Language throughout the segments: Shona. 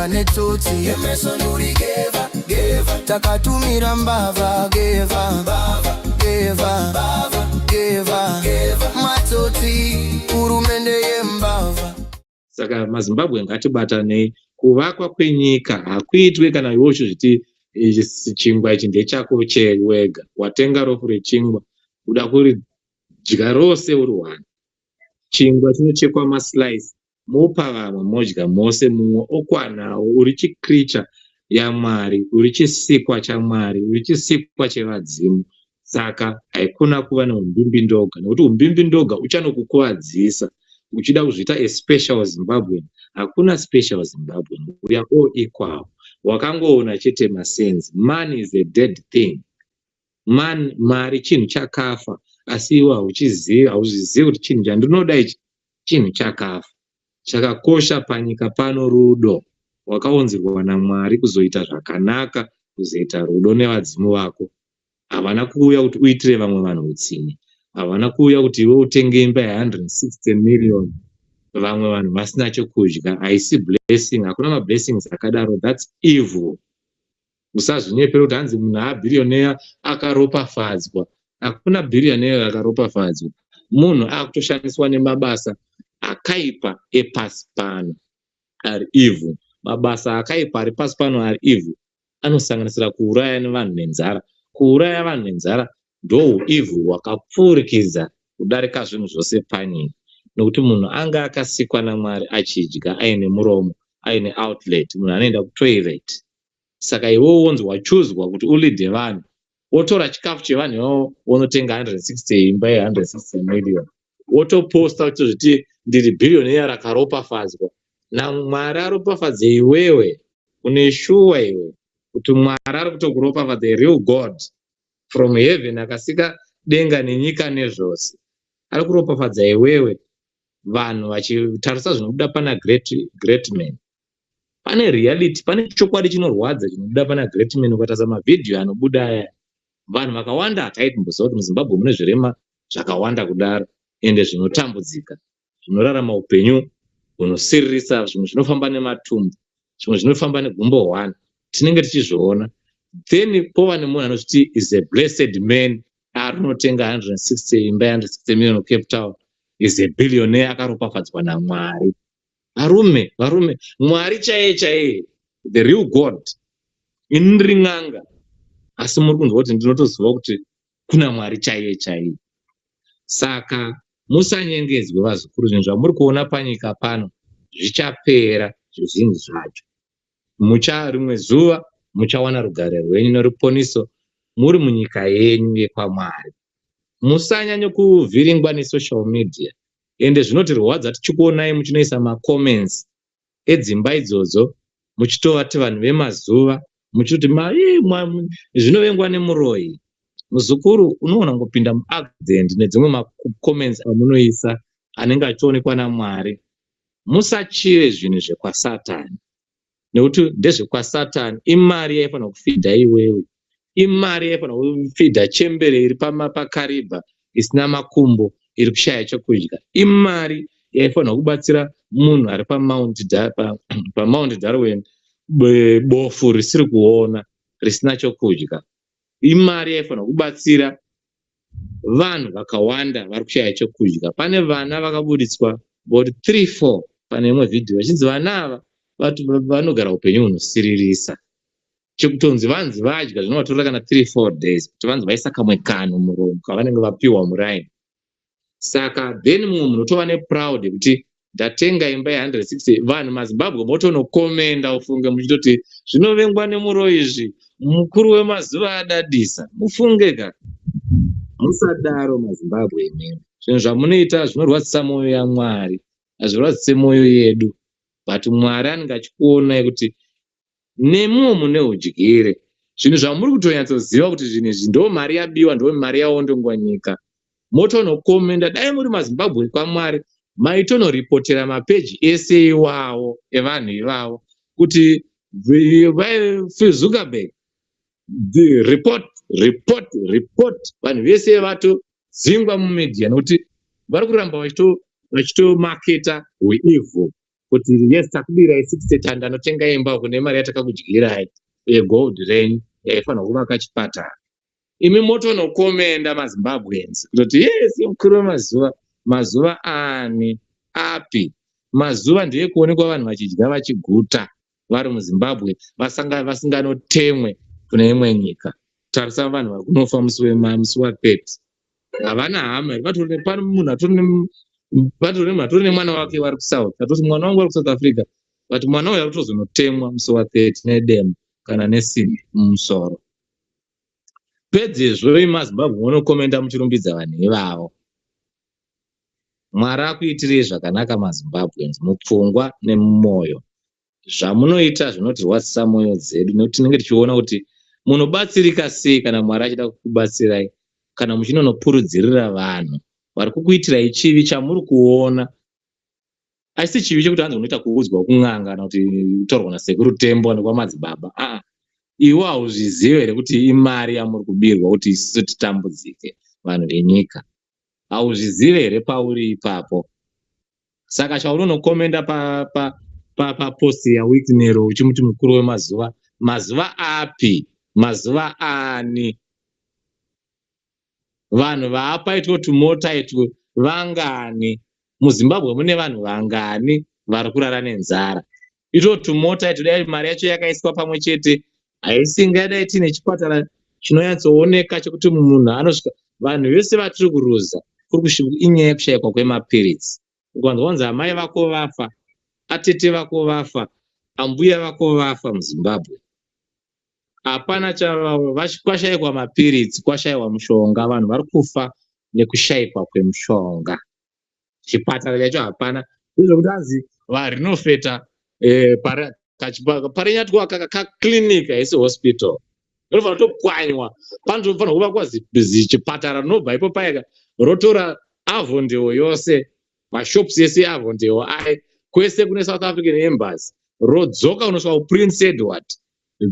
Netsotsi takatumira mbavha geva geva geva matsotsi, hurumende yembavha. Saka maZimbabwe, ngatibatanei. Kuvakwa kwenyika hakuitwe kana iwe uchizviti chingwa ichi ndechako chewega. Watenga rofu rechingwa, uda kuridya rose uri one. Chingwa chinochekwa maslice, mopa vamwe, modya mose, mumwe okwanawo. Uri chicreature yaMwari, uri chisikwa chaMwari, uri chisikwa chevadzimu. Saka haikona kuva neumbimbindoga, nekuti umbimbindoga uchanokukuvadzisa uchida kuzviita a special Zimbabwean. Hakuna special Zimbabwean, we are all equal. Wakangoona chete masense. Money is a dead thing, man. Mari chinhu chakafa, asi iwe hauchizivi, hauzvizivi kuti chinhu chandinoda ichi chinhu chakafa. Chakakosha panyika pano rudo. Wakaunzirwa naMwari kuzoita zvakanaka, kuzoita rudo nevadzimu vako. Havana kuuya kuti uitire vamwe vanhu utsinye. Havana kuuya kuti iwe utenge imba ye160 million, vamwe vanhu vasina chokudya. Haisi blessing, hakuna mablessings akadaro. That's evil. Usazvinyepera kuti hanzi munhu abillionaire akaropafadzwa. Hakuna billionaire akaropafadzwa. Munhu akutoshandiswa nemabasa akaipa epasi pano ari evil. Mabasa akaipa ari pasi pano ari evil anosanganisira kuuraya nevanhu nenzara. Kuuraya vanhu nenzara ndohuevil hwakapfurikidza kudarika zvinhu zvose panyika, nokuti munhu anga akasikwa naMwari achidya, aine muromo, aine outlet, munhu anoenda kutoilet. Saka iwewo wonzi wachuzwa kuti uleade vanhu, wotora chikafu chevanhu ivavo, wonotenga 160, imba ye160 million, wotoposta uchitozviti ndiri billionaire rakaropafadzwa naMwari. Aropafadze iwewe? Une shuwa iwe kuti Mwari ari kutokuropafadza? Real God from heaven akasika denga nenyika nezvose ari kuropafadza iwewe? Vanhu vachitarisa zvinobuda pana great, great man, pane reality, pane chokwadi chinorwadza chinobuda pana great man. Ukatarisa mavhidhiyo anobuda aya, vanhu vakawanda hataitomboziva kuti muZimbabwe mune zvirema zvakawanda kudaro, ende zvinotambudzika, zvinorarama upenyu hunosiririsa. Zvimwe zvinofamba nematumbu, zvimwe zvinofamba negumbo one. Tinenge tichizviona. Then pova nemunhu anozviti is a blessed man, ari kunotenga 160, imba ye160 million Cape Town, is a billionaire, akaropafadzwa naMwari. Varume, varume, Mwari chaiye chaiye, the real God, ini ndiri n'anga, asi muri kunzwa kuti ndinotoziva kuti kuna Mwari chaiye chaiye. Saka musanyengedzwe, vazukuru. Zvinhu zvamuri kuona panyika pano zvichapera zvizhinji zvacho. Mucha rimwe zuva muchawana rugare rwenyu neruponiso muri munyika yenyu yekwaMwari. Musanyanye kuvhiringwa nesocial media. Ende zvinotirwadza tichikuonai muchinoisa macomments edzimba idzodzo, muchitovati vanhu vemazuva, muchitoti zvinovengwa nemuroyi. Muzukuru, unoona kungopinda muaccident nedzimwe macomments amunoisa anenge achionekwa naMwari. Musachive zvinhu zvekwasatani, nekuti ndezvekwasatani. Imari yaifanira kufeeda iwewe, imari yaifanira kufeeda chembere iri paKariba isina makumbo, iri kushaya chokudya. Imari yaifanira kubatsira munhu ari paMount Darwin, bofu risiri kuona, risina chokudya. Imari yaifanira kubatsira vanhu vakawanda vari kushaya chokudya. Pane vana vakabuditswa about 3 4 pane imwe vhidhiyo, vachinzi vana ava vanogara upenyu hunosiririsa, chekutonzi vanzi vadya zvinovatorera kana 3 4 days kuti vanzi vaisa kamwe kanhu muromo kavanenge vapiwa muraini. Saka then mumwe munhu otova neproud yekuti ndatenga imba ye160. Vanhu maZimbabwe motonocommenta, ufunge, muchitoti zvinovengwa nemuro izvi, mukuru wemazuva adadisa. Mufunge ka, musadaro maZimbabwe imimi. Zvinhu zvamunoita zvinorwadzisa mwoyo yaMwari, hazvirwadzise mwoyo yedu, but Mwari anenge achikuonai kuti nemuwo mune udyire. Zvinhu zvamuri kutonyatsoziva kuti zvinhu izvi ndo mari yabiwa, ndo mari yaondongwa nyika, motonocommenta. Dai muri maZimbabwe kwaMwari, maitonoripotera mapeji ese iwawo evanhu ivavo kuti Zuckerberg, the report, report, report. Vanhu vese vatodzingwa mumedia, nekuti vari kuramba vachitomarketa huevil. Kuti yes, takubirai 60 tanda, anotenga imba kune mari yatakakudyirai yegold renyu yaifanirwa kuvaka chipatara. Imi motonokomenda maZimbabweans kutoti yes, mukuru wemazuva. Mazuva ani? Api mazuva? Ndeyekuonekwa vanhu vachidya vachiguta vari muZimbabwe, vasinganotemwe kune imwe nyika. Tarisa vanhu vari kunofa musi wa30, havana hama here? Pane munhu atori nemwana wake vari kuSouth, atoti mwana wangu ari kuSouth Africa, but mwana uyu ari kutozonotemwa musi wa30 nedemo kana nesimbi mumusoro. Pedzezvo imaZimbabwe munokomenda muchirumbidza vanhu ivavo. Mwari akuitirei zvakanaka maZimbabweans, mupfungwa nemumwoyo. Zvamunoita zvinotirwadzisa mwoyo dzedu, nekuti tinenge tichiona kuti munobatsirika sei kana Mwari achida kukubatsirai, kana muchinonopurudzirira vanhu vari kukuitirai chivi chamuri kuona. Asi chivi chekuti hanzi unoita kuudzwa kun'anga kana kuti kutaurwa naSekuru Tembo nekwamadzibaba, aa, iwe hauzvizivi here kuti imari yamuri kubirwa kuti isusu titambudzike, vanhu venyika? Hauzvizivi here pauri ipapo? Saka chaunonokomenda papost yaWicknell uchimuti mukuru wemazuva, mazuva api? Mazuva ani? Vanhu vaapaitwa tumota itwo vangani muZimbabwe? Mune vanhu vangani vari kurara nenzara? Ito tumota itwo, dai mari yacho yakaiswa pamwe chete, haisingadai tiine chipatara chinonyatsooneka chekuti munhu anosvika. Vanhu vese vatiri kuruza kuri inyaya yekushayikwa kwemapiritsi. Ukanzwa kunzi amai vako vafa, atete vako vafa, ambuya vako vafa muZimbabwe, hapana kwashayikwa mapiritsi, kwashayiwa mushonga. Vanhu vari kufa nekushayikwa kwemushonga. Chipatara chacho hapana. Izvokuti anzi varinofeta Parirenyatwa kaclinic, haisi hospital, rinofanira kutopwanywa. Panotofanira kuvakwa zichipatara rinobva ipo paika rotora Avondale yose, mashops ese eAvondale aye kwese kune South African Embassy, rodzoka kunosvika kuPrince Edward,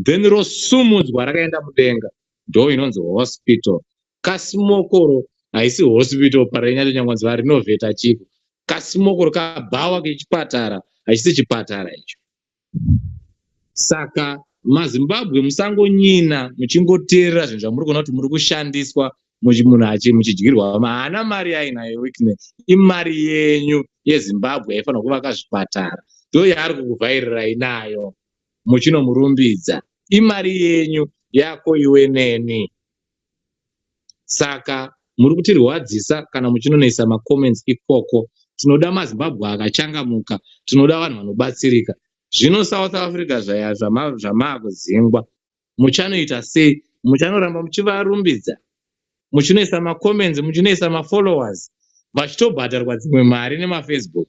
then rosumudzwa rakaenda mudenga. Ndo inonzi hospital. Kasimokoro haisi hospital. Parirenyatwa, nyangwanzi varinovheta chiko, kasimokoro kabhawa kechipatara, hachisi chipatara icho. Saka maZimbabwe, musangonyina muchingoteerera zvinhu zvamuri kuona kuti muri kushandiswa, munhu muchidyirwa. Haana mari yainayo Wicknell, imari yenyu yeZimbabwe yaifanira kuvaka zvipatara, ndo yaari kukuvhairirai nayo muchinomurumbidza. Imari yenyu, yako iwe neni. Saka muri kutirwadzisa kana muchinonoisa macomments ikoko. Tinoda maZimbabwe akachangamuka, tinoda vanhu vanobatsirika. Zvino South Africa zvaya zvamaakudzingwa, muchanoita sei? Muchanoramba muchivarumbidza, muchinoisa macomments, muchinoisa mafollowers, vachitobhadharwa dzimwe mari nemaFacebook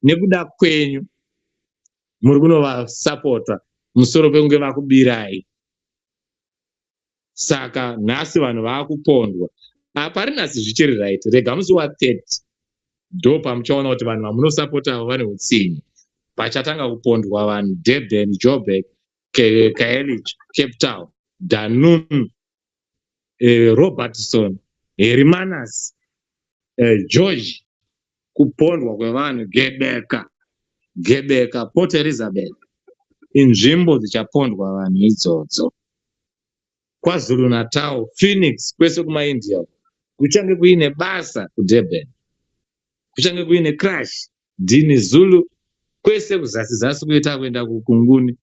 nekuda kwenyu. Muri kunovasapota musoro pekunge vakubirai. Saka nhasi vanhu vaakupondwa, apari nhasi zvichiri right. Rega musi wa30 ndo pamuchaona kuti vanhu vamunosapota avo vane utsinye. Pachatanga kupondwa vanhu Durban, Joburg, Khayelitsha, Cape Town, Dunoon, Robertson, Hermanus, George, kupondwa kwevanhu, Gebeka, Gebeka, Port Elizabeth, inzvimbo dzichapondwa vanhu idzodzo. KwaZulu Natal, Phoenix, kwese kumaIndia kuchange kuine basa. KuDurban kuchange kuine crash. Dinizulu, kwese kuzasi zasi kuita kuenda kuKunguni.